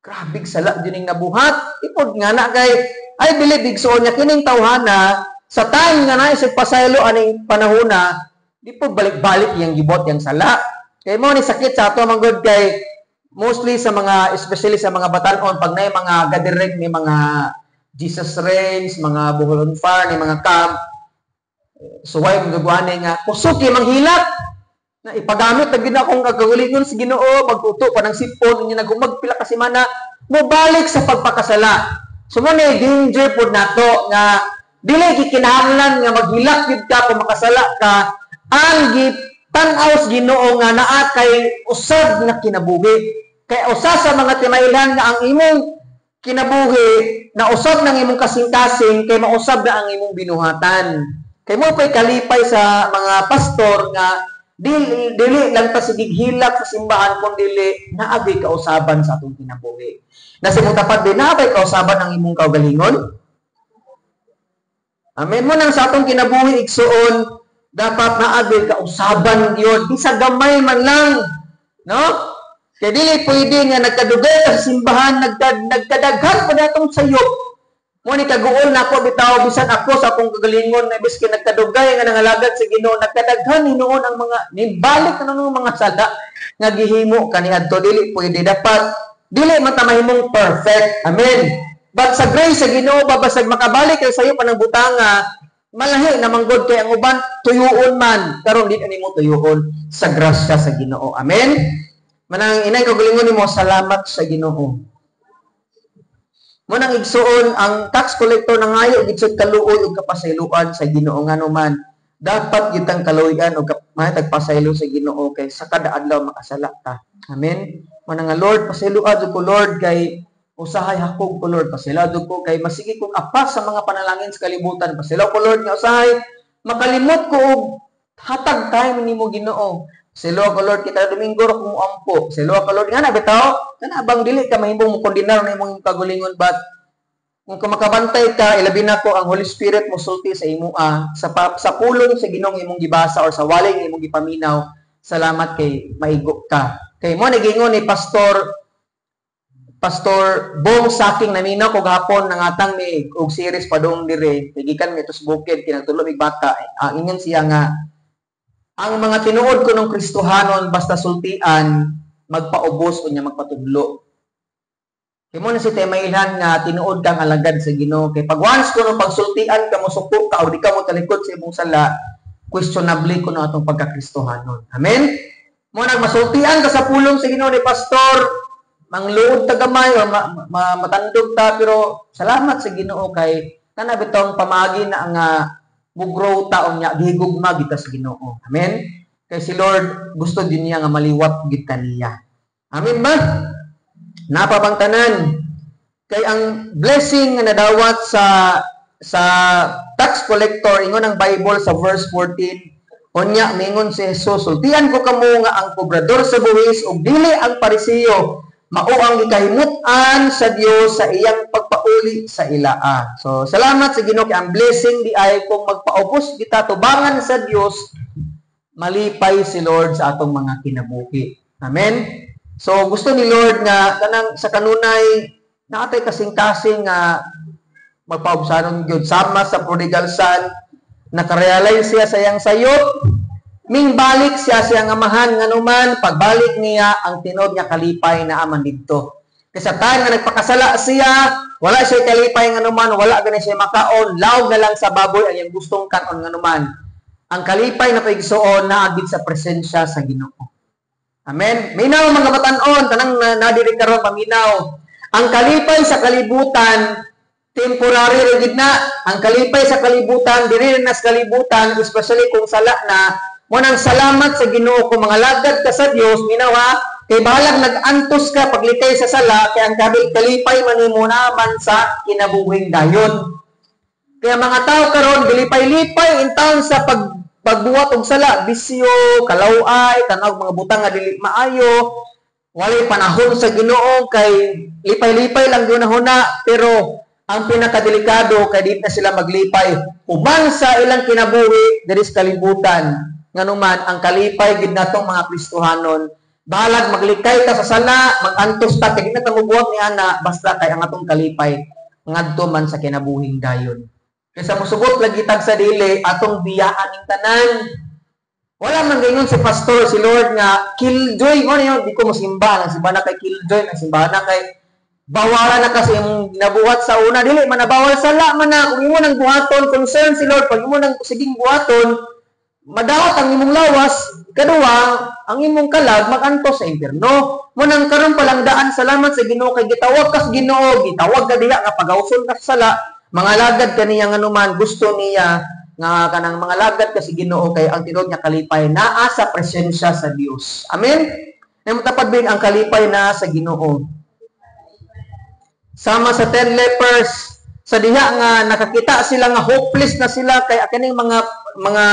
Speaker 1: grabe sala din ning nabuhat. Ipod nga na kay I believe, igsoon, niya kining tawhana sa time nga naa sa pasaylo aning panahona, di po balik-balik yang gibot yang sala. Kay mo ni sakit sa ato man gud kay mostly sa mga, especially sa mga batanon, pag naay mga gathering ni mga Jesus Reigns, mga Bohol on Fire, ni mga camp, suway mo gagawin nga kusog kay manghilak na ipagamit na gid akong kagalingon sa Ginoo, magtuto pa ng sipon niya, nagumag pila ka semana, mobalik sa pagpakasala. So mo ni danger pod nato nga dili gikinahanglan nga maghilak gid ka kung makasala ka. Ang tan-aw sa Ginoo nga naa kay usab nga kinabuhi. Kay usa sa mga timailhan nga ang imong kinabuhi na usab ng imong kasing-kasing kay mausab na ang imong binuhatan. Kay mo pa'y kalipay sa mga pastor nga dili dili lang ta sige hilak sa simbahan kun dili naabay kausaban sa atong kinabuhi. Nasa imong tapad din, naabay kausaban ang imong kaugalingon. Amen mo nang sa atong kinabuhi, igsuon, dapat naabay kausaban yun bisag gamay man lang, no? Kay dili pwede nga nagkadugay ka sa simbahan, nagkadaghan pa natong sayop. Mo ni kaguol nako bitaw, bisan ako sa akong kagalingon na biski nagkadugay nga nangalagad sa Ginoo, nagkadaghan hinuon ang mga nibalik na nung mga sala nga gihimo kaniadto. Dili pwede, dapat dili man ta mahimong perfect. Amen. But sa grace sa Ginoo, babasag makabalik kay sayo pa ng butanga, malahi naman gud kay ang uban tuyuon man, karon di nimo tuyuon sa grasya sa Ginoo. Amen. Manang inay kagalingon nimo, salamat sa Ginoo. Mo nang, igsuon, ang tax collector nangayo gid sa kaluoy ug kapasayloan sa Ginoo. Ngano man dapat gitang kaluoyan ug mahatag pasaylo sa Ginoo kay sa kada adlaw makasala ta. Amen. Mo nga, "Lord, pasayloa jud ko, Lord, kay usahay hakog ko, Lord. Pasayloa jud ko kay masige kong apas sa mga panalangin sa kalibutan. Pasaylo ko, Lord, nga usahay makalimot ko og hatag time nimo, Ginoo. Pasayloa ko, Lord, kita Domingo ra ko moampo. Pasayloa ko, Lord," nga na bitaw kana bang dili ka mahimong mo kondenar na imong kagalingon, but kung ka makabantay ka, ilabi na ko ang Holy Spirit mo sulti sa imoa sa pulong sa Ginoo imong gibasa or sa walay imong gipaminaw, salamat kay maigo ka. Kay mo nagingon ni Pastor Bong Saking, naminaw ko gahapon, nangatang ni og series padung dire kay gikan mi sa bukid, kinagtulo mig bata. Ang ingon siya nga ang mga tinuod ko ng Kristohanon basta sultian magpaubos unya magpatudlo. Kay mo na si temailhan nga tinuod kang alagad sa Ginoo kay pag once kuno pagsultian ka, mosuko ka o di ka mo talikod sa imong sala, questionable kuno atong pagkakristohanon. Amen. Mo nang masultian ka sa pulong sa Ginoo ni pastor, mangluod ta gamay or matandog ta, pero salamat sa Ginoo kay kana bitong pamaagi na nga mugrow ta unya gihigugma kita sa Ginoo. Amen. Kay si Lord gusto din niya nga maliwat gid niya. Amen ba? Napabang tanan? Kay ang blessing nga nadawat sa tax collector, ingon ang Bible sa verse 14, "Unya mingon si Jesus, sultian ko kamo nga ang kobrador sa buhis ug dili ang Parisiyo mao ang gikahimut-an sa Dios sa iyang pagpauli sa ilaa." So salamat sa Ginoo kay ang blessing di ay kung magpaubos kita tubangan sa Dios, malipay si Lord sa atong mga kinabuhi. Amen. So gusto ni Lord nga kanang sa kanunay naatay kasing-kasing nga Magpaubsanon gyud sama sa prodigal son, nakarealize siya sa iyang sayop, ming balik siya sa iyang amahan. Nganuman pagbalik niya, ang tinuod nga kalipay naa man didto. Kasi sa time nga nagpakasala siya, wala siya kalipay, nganuman wala gani siya makaon, lawg na lang sa baboy ang iyang gustong kanon. Nganuman ang kalipay na paigsuon, naa gyud sa presensya sa Ginoo. Amen. Minaw, mga batanon, tanang na nadiri karon, paminaw. Ang kalipay sa kalibutan, temporary ra gid na. Ang kalipay sa kalibutan, diri na sa kalibutan, especially kung sala na. Mo nang salamat sa Ginoo kung mga lagad ka sa Dios, minaw ha, kay bahalag nag-antos ka paglikay sa sala, kay ang kabil kalipay man nimo naman sa kinabuhing dayon. Kaya mga tao karon gilipay-lipay in town sa pagbuhat og sala, bisyo, kalaway, tanaw mga butang nga dili maayo, walay panahon sa Ginoo kay lipay-lipay lang gyud huna. Pero ang pinakadelikado kay di na sila maglipay uban sa ilang kinabuhi diri sa kalibutan. Nganuman ang kalipay gid natong mga Kristohanon, bahalag maglikay ta sa sala, magantos ta kay di na ta mobuhat ni ana, basta kay ang atong kalipay ngadto man sa kinabuhing dayon. Kaysa mosugot lagi tag sa dili, atong biyaan ning tanan. Wala man gayon si pastor, si Lord nga killjoy mo niyo, di ko mosimba, nang simba na kay killjoy, nang simba na kay bawalan na kasi imong ginabuhat sa una. Dili man na bawal, sala man na. Kung imo nang buhaton, concern si Lord, pag imo nang siging buhaton, madawat ang imong lawas, kaduwa, ang imong kalag magantos sa impierno. Mo nang karon pa lang daan, salamat sa Ginoo kay gitawag ka sa Ginoo, gitawag ka diha nga pagawson ka sa sala, mga lagad kaniya, nganuman gusto niya nga kanang mga lagad ka sa Ginoo kay ang tinuod nga kalipay naa sa presensya sa Dios. Amen. Namo tapad bin ang kalipay na sa Ginoo. Sama sa 10 lepers, sa diha nga nakakita sila nga hopeless na sila kay kaning mga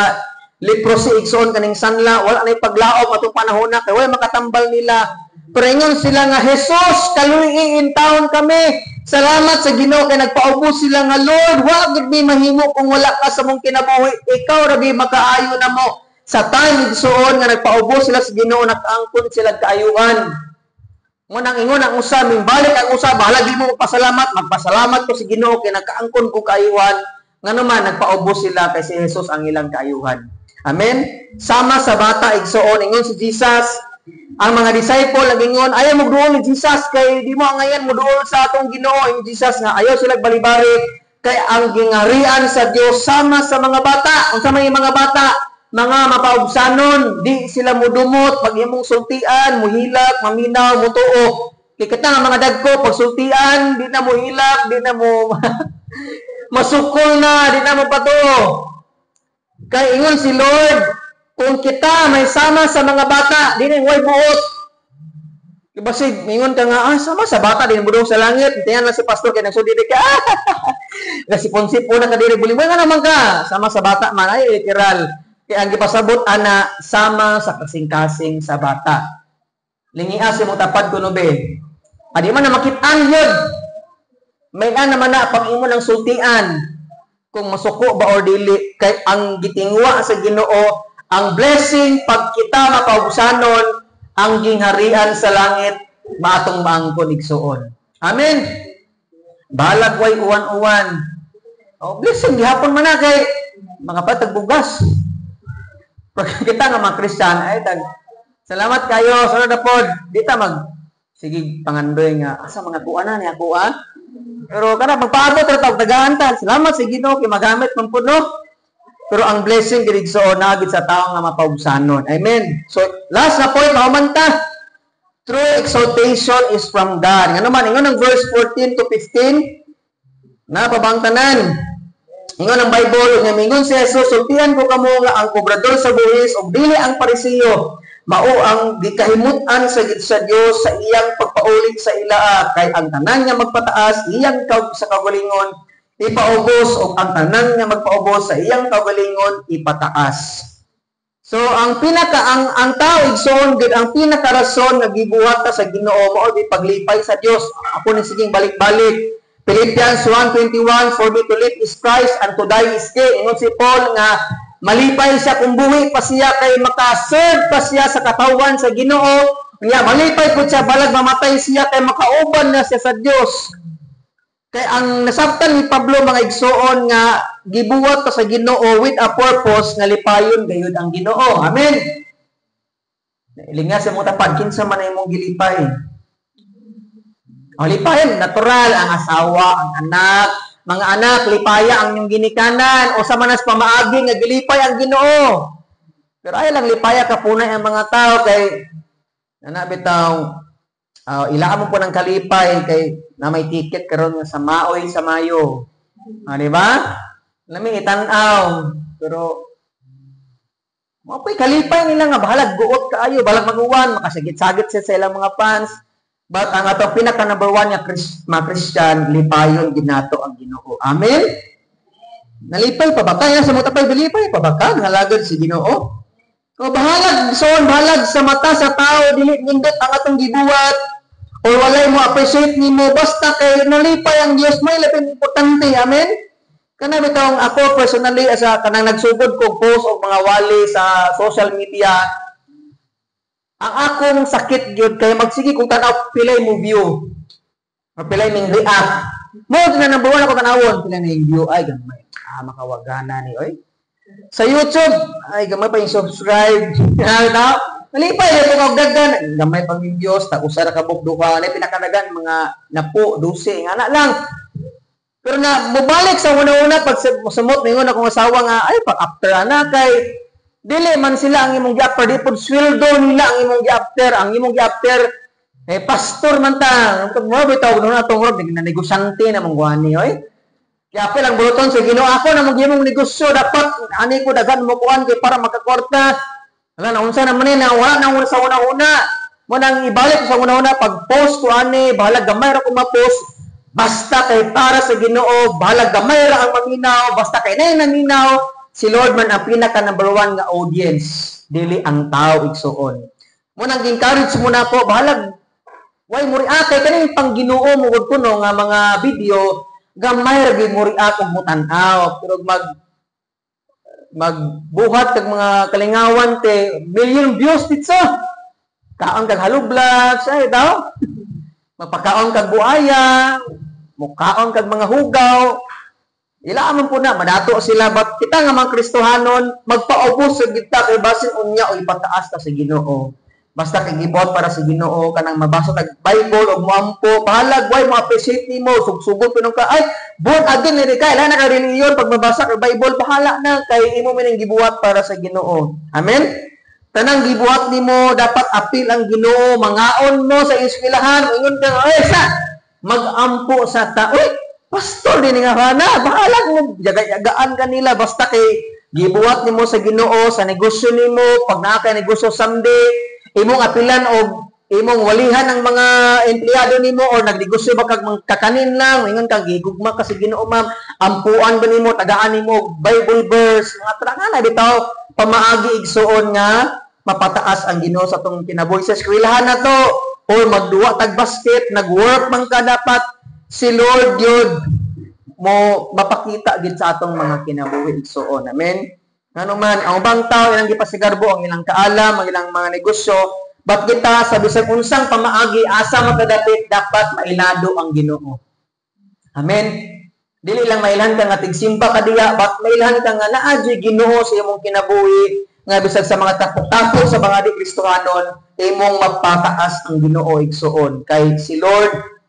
Speaker 1: leprosy, igsoon, kaning sanla, wala na paglaom atong panahon na kay wala makatambal nila. Pero ingon sila nga, "Jesus, kaluy in town kami." Salamat sa Ginoo kay nagpaubos sila nga, "Lord, wa gid mi mahimo kung wala ka sa mong kinabuhi. Ikaw ra gyud makaayo namo." Sa time, igsoon, nga nagpaubos sila sa Ginoo, nakaangkon sila kaayuhan. Mo nang ingon ang usa, balik ang usa, bahala di mo magpasalamat, magpasalamat ko sa Ginoo kay nakaangkon ko kaayuhan. Ngano man nagpaubos sila kay si Jesus ang ilang kaayuhan. Amen. Sama sa bata, igsoon, ingon si Jesus, ang mga disciple nagingon, "Ayaw mo duol ni Jesus kay di mo angayan mo duol sa atong Ginoo." Yung Jesus nga ayaw sila balibari kay ang gingarian sa Dios sama sa mga bata. Unsa may mga bata? Mga mapaubsanon, di sila mudumot pag imong sultian, muhilak, maminaw, mutuo. Kay kita nga mga dagko, pag sultian, di na muhilak, di na mo masukol na, di na mo patuo. Kay ingon si Lord, kung kita may sama sa mga bata, di na way buot. Basig, mingon ka nga, "Ah, sama sa bata, di na mo sa langit." Tiyan lang si pastor, kay nagsudi ka, ah, nasipon-sipon na ka diri, buli nga naman ka. Sama sa bata man, ay literal. Kaya ang gipasabot ana, sama sa kasing-kasing sa bata. Lingia si mo tapad kuno be. Adi man na makit-an yun. May na naman na pag imo ng sultian kung masuko ba or dili, kay ang gitingwa sa Ginoo, ang blessing pag kita mapaubsanon, ang gingharian sa langit maatong maangkon, igsuon. Amen. Balag way uwan-uwan. Oh, blessing gihapon man na kay mga patag bugas. Pag kita nga mga Christian ay tag salamat kayo sunod na pod, di ta mag sige pangandoy nga asa mga kuan na ni ako ah. Pero kana magpaabot ra tag tagaan ta. Salamat sa Ginoo kay magamit man pud, no. Pero ang blessing gid, igsoon, naa gid sa tao nga mapaubsanon. Amen. So last na point, mahuman ta. True exaltation is from God. Ngano man ingon ang verse 14 to 15 na pabang tanan. Ingon ang Bible nga mingon si Jesus, "Sultian ko kamo nga ang kobrador sa buhis ug dili ang Parisiyo mao ang gikahimut-an sa Dios sa iyang pagpaulit sa ilaa, kay ang tanan nga magpataas iyang sa kaugalingon ipaubos ug ang tanan nga magpaubos sa iyang kaugalingon ipataas." So ang pinaka ang tao, igsoon, gid ang pinakarason nga gibuhat ta sa Ginoo mao di paglipay sa Dios. Ako ni siging balik-balik. Philippians 1:21, "For me to live is Christ and to die is gain." Ingon si Paul nga malipay siya kung buhi pa siya kay maka-serve pa siya sa katawan sa Ginoo. Nya malipay pud siya balag mamatay siya kay makauban na siya sa Dios. Kay ang nasabtan ni Pablo, mga igsoon, nga gibuhat pa sa Ginoo with a purpose nga lipayon gayud ang Ginoo. Amen. Ilinga sa imong tapad, kinsa man imong gilipay? O lipayon, natural ang asawa, ang anak, mga anak, lipaya ang inyong ginikanan o sa manas pamaagi nga gilipay ang Ginoo. Pero ay lang lipaya kapunay ang mga tao kay ana bitaw ilaan mo po ng kalipay kay na may ticket karon nga sa Maoy sa Mayo. Ah, di ba? Lami itan-aw. Pero mao po'y kalipay nila nga bahalag guot kaayo, bahalag maguwan, makasagit-sagit siya sa ilang mga fans. But ang atong pinaka number one nga mga Christian, lipayon ginato ang Ginoo. Amen? Nalipay pa ba ka? Yan sa mga tapay, bilipay pa ba ka? Ngalagad si Ginoo? O bahalag, son, bahalag sa mata sa tao, dili nindot ang atong gibuhat, or walay mo appreciate nimo, basta kay nalipay ang Dios, may labing importante. Amen? Kana bitawng ako personally, asa kanang nagsugod ko post og mga wali sa social media, ang akong sakit gyud kay magsige kung tan-aw pilay mo view. O pilay ming react. Mo na number one ako tanawon, pila na yung view, ay gamay. Ah, makawagana ni oy. Sa YouTube, ay gamay pa yung subscribe. Ano na? Malipay na kung daghan, gamay pang yung views, tag usa ra ka buok duha, na pinakadagan mga napo, 12, nga na lang. Pero na mobalik sa una-una pag sumot ningon akong asawa nga ay pag after ana kay dili man sila ang imong gi-after, di pod sweldo nila ang imong gi-after, ang imong gi-after eh pastor man ta. Mo bitaw no atong rob na negosyante na mong guani oy. Kaya apil ang buluton sa Ginoo, ako na mong imong negosyo, dapat ani ko daghan mo kuan kay para makakwarta. Wala na unsa naman ni na wala na sa una-una. Mo nang ibalik ko sa una-una pag post ko ani, bahalag gamay ra ko ma-post, basta kay para sa Ginoo, bahalag gamay ra ang maminaw, basta kay nay naminaw, si Lord man ang pinaka number one nga audience, dili ang tao, igsuon. Mo nang encourage mo na po, bahalag way mo react kay kaning pang Ginoo mo gud kuno nga mga video, gamay ra gyud mo react og mutan-aw, pero magbuhat kag mga kalingawan te million views dito. Kaon kag halublag, ay daw. Mapakaon kag buaya, mukaon kag mga hugaw. Ila man po na, madato sila, but kita nga mga Kristohanon, magpaubos sa kita kay basin unya o ipataas ta sa Ginoo. Basta kay gibuhat para sa Ginoo, kanang mabasa tag Bible og moampo, bahalag way mo appreciate nimo, sugsugod pinong ka ay born again ni ka, ila na ka relihiyon pag mabasa kag Bible, bahala na kay imo mining gibuhat para sa Ginoo. Amen. Tanang gibuhat nimo dapat apil ang Ginoo, mangaon mo sa eskwelahan, ingon ka ay sa magampo sa ta. Uy, pastor din nga hana, bahala mo yaga-yagaan kanila basta kay gibuhat nimo sa Ginoo sa negosyo nimo, pag naa kay negosyo someday, imong apilan og imong walihan ang mga empleyado nimo or nagnegosyo ba kag kakanin lang, ingon kag gigugma ka sa Ginoo ma'am, ampuan ba nimo, tagaan nimo Bible verse, mga trangan na bitaw pamaagi, igsuon, nga mapataas ang Ginoo sa atong kinabuhi sa eskwelahan na to or magduwa tag basket, nagwork man ka, dapat si Lord yun mo mapakita gid sa atong mga kinabuhi, igsuon. Amen. Ngano man ang ubang tao ilang gipasigarbo ang ilang kaalam, ang ilang mga negosyo, but kita sa bisag unsang pamaagi, asa makadapit, dapat mailado ang Ginoo. Amen. Dili lang mailhan ka nga tigsimba ka diya, but mailhan ka nga naa juy Ginoo sa imong kinabuhi nga bisag sa mga tapok-tapok sa mga di Kristohanon, imong mapataas ang Ginoo, igsuon, kay si Lord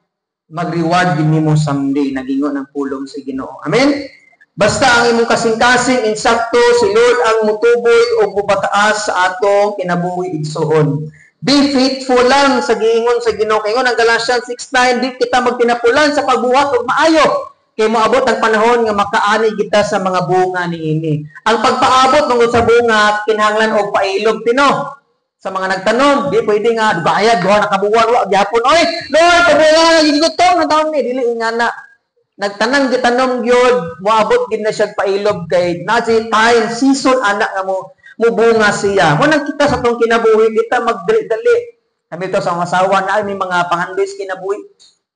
Speaker 1: mag-reward din nimo someday, nagingon ang pulong sa Ginoo. Amen. Basta ang imong kasing-kasing insakto, si Lord ang mutuboy o mupataas sa atong kinabuhi, igsuon. Be faithful lang sa giingon sa Ginoo. Ingon ang Galatians 6:9, di kita magtinapulan sa pagbuhat og maayo kay moabot ang panahon nga makaani kita sa mga bunga niini. Ang pagpaabot tungod sa bunga kinahanglan og pailob tino sa mga nagtanom. Di pwede nga dugayad duha na kabuwan wa gyapon, oy Lord, pabunga, gigutom na taon ni, dili nga na nagtanang gitanom gyud, moabot gid na siya pailob kay na time season anak nga mo mubunga siya. Mo nang kita sa tong kinabuhi kita magdali-dali. Kami to sa mga asawa na may mga pangandoy sa kinabuhi.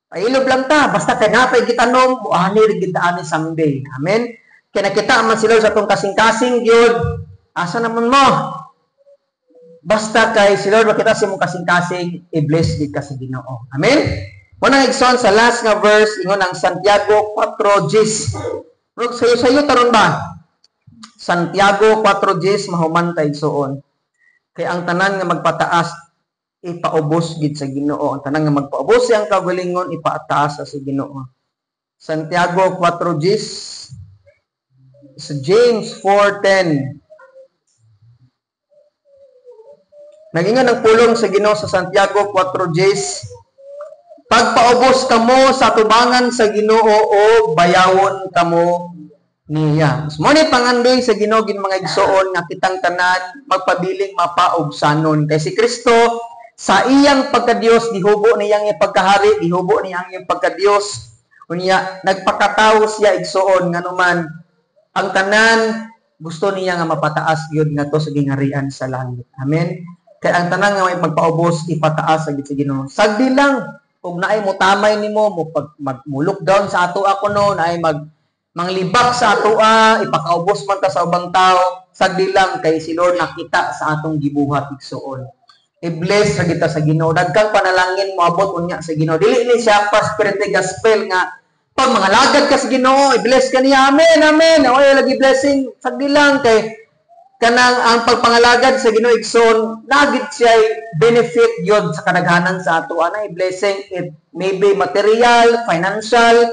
Speaker 1: Pailob lang ta, basta kay napay gitanom, ani rin kita ani someday. Amen. Kaya nakita man sila sa tong kasing-kasing gyud. Asa naman mo? Basta kay si Lord makita sa imong kasing-kasing, i-bless gid ka sa Ginoo. Amen. Mao na, igsoon, sa last nga verse, ingon ang Santiago 4:10. Rug sayo-sayo taron ba? Santiago 4:10, mahuman ta, igsoon. Kay ang tanan nga magpataas, ipaubos gid sa Ginoo. Ang tanan nga magpaubos siyang kaugalingon, ipataas sa Ginoo. Santiago 4:10, sa James 4:10. Nagingon ang pulong sa Ginoo sa Santiago 4:10, "Pagpaubos kamo sa tubangan sa Ginoo o bayawon kamo niya." So, mao ni pangandoy sa Ginoo gin, mga igsoon, nga kitang tanan magpabiling mapaubsanon. Kay si Kristo sa iyang pagkadiyos, gihubo niyang iyang pagkahari, gihubo niyang iyang pagkadiyos. Unya nagpakatawo siya, igsoon, nganuman ang tanan gusto niya nga mapataas gyud ngadto sa gingharian sa langit. Amen. Kay ang tanan nga may magpaubos, ipataas sa gid sa Ginoo. Sagdi lang ug naay motamay nimo mo pag mag mo look down sa ato ako no, naay mag manglibak sa atoa, ipakaubos man ta sa ubang tao, sagdi lang kay si Lord nakita sa atong gibuhat, igsoon. I-bless ra kita sa Ginoo. Dagkang panalangin moabot unya sa Ginoo. Dili ni siya prosperity gospel nga pag mga lagad ka sa Ginoo, i-bless ka niya. Amen, amen. Oy, lagi blessing. Sagdi lang kay kanang ang pagpangalagad sa Ginoo, igsoon, nagid siya benefit yun sa kadaghanan sa ato ana blessing. It may be material, financial,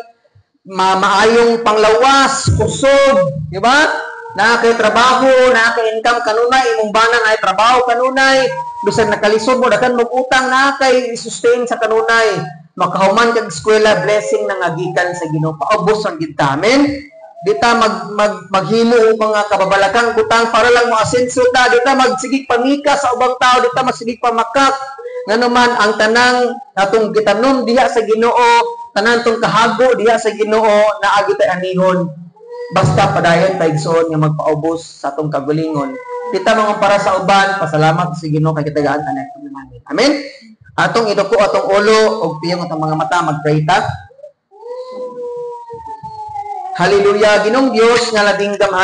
Speaker 1: maayong panglawas, kusog, di ba? Naa kay trabaho, naa kay income kanunay, imong bana ay trabaho kanunay, bisan nakalisod mo, daghan mo utang, naa kay sustain sa kanunay. Makahuman kag eskwela, blessing na nga gikan sa Ginoo. Paubos ang gid ta. Amen. Di ta mag, mag maghimo og mga kababalakang butang para lang mo asenso ta, di ta magsigig pamika sa ubang tao, di ta magsigig pamakak. Nganuman ang tanang atong gitanom diha sa Ginoo, tanan tong kahago diha sa Ginoo, naa gyud tay anihon. Basta padayon ta, igsoon, nga magpaubos sa atong kagulingon. Di ta mangumpara sa uban, pasalamat sa Ginoo kay gitagaan ta na. Amen. Atong iduko atong ulo ug piyong atong mga mata, magpray ta. Hallelujah, Ginoong Dios nga labing gamhanan.